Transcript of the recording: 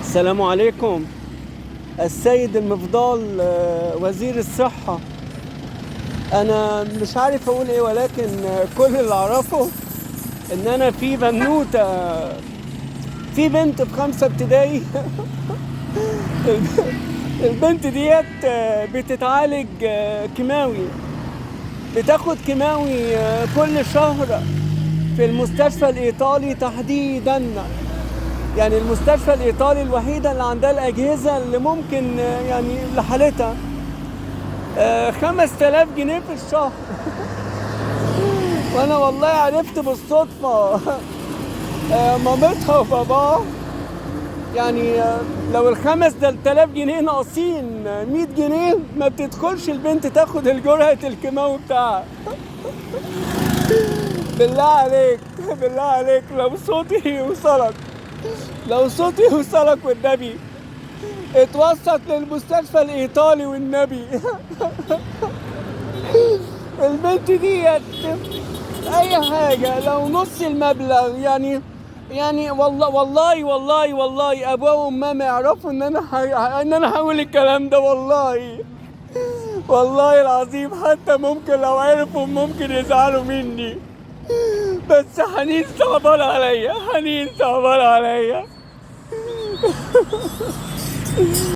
السلام عليكم السيد المفضال، وزير الصحة. أنا مش عارف أقول إيه، ولكن كل اللي أعرفه إن أنا في بنوتة، في بنت في 5 ابتدائي. البنت ديت بتتعالج كيماوي، بتاخد كيماوي كل شهر في المستشفى الإيطالي تحديدا. يعني المستشفى الإيطالي الوحيدة اللي عندها الأجهزة اللي ممكن يعني لحالتها 5000 جنيه في الشهر. وأنا والله عرفت بالصدفة مامتها وباباها، يعني لو ال 5000 جنيه ناقصين 100 جنيه ما بتدخلش البنت تاخد الجرعة الكيماوي بتاعها. بالله عليك، بالله عليك، لو صوتي يوصلك، لو صوتي يوصلك والنبي اتوسط للمستشفى الإيطالي والنبي. البنت ديت أي حاجة لو نص المبلغ، يعني والله والله والله والله أبوه وأمه ما يعرفوا إن أنا هقول الكلام ده، والله والله العظيم. حتى ممكن لو عرفوا ممكن يزعلوا مني، بس حنين صعبان عليا، حنين صعبان عليا.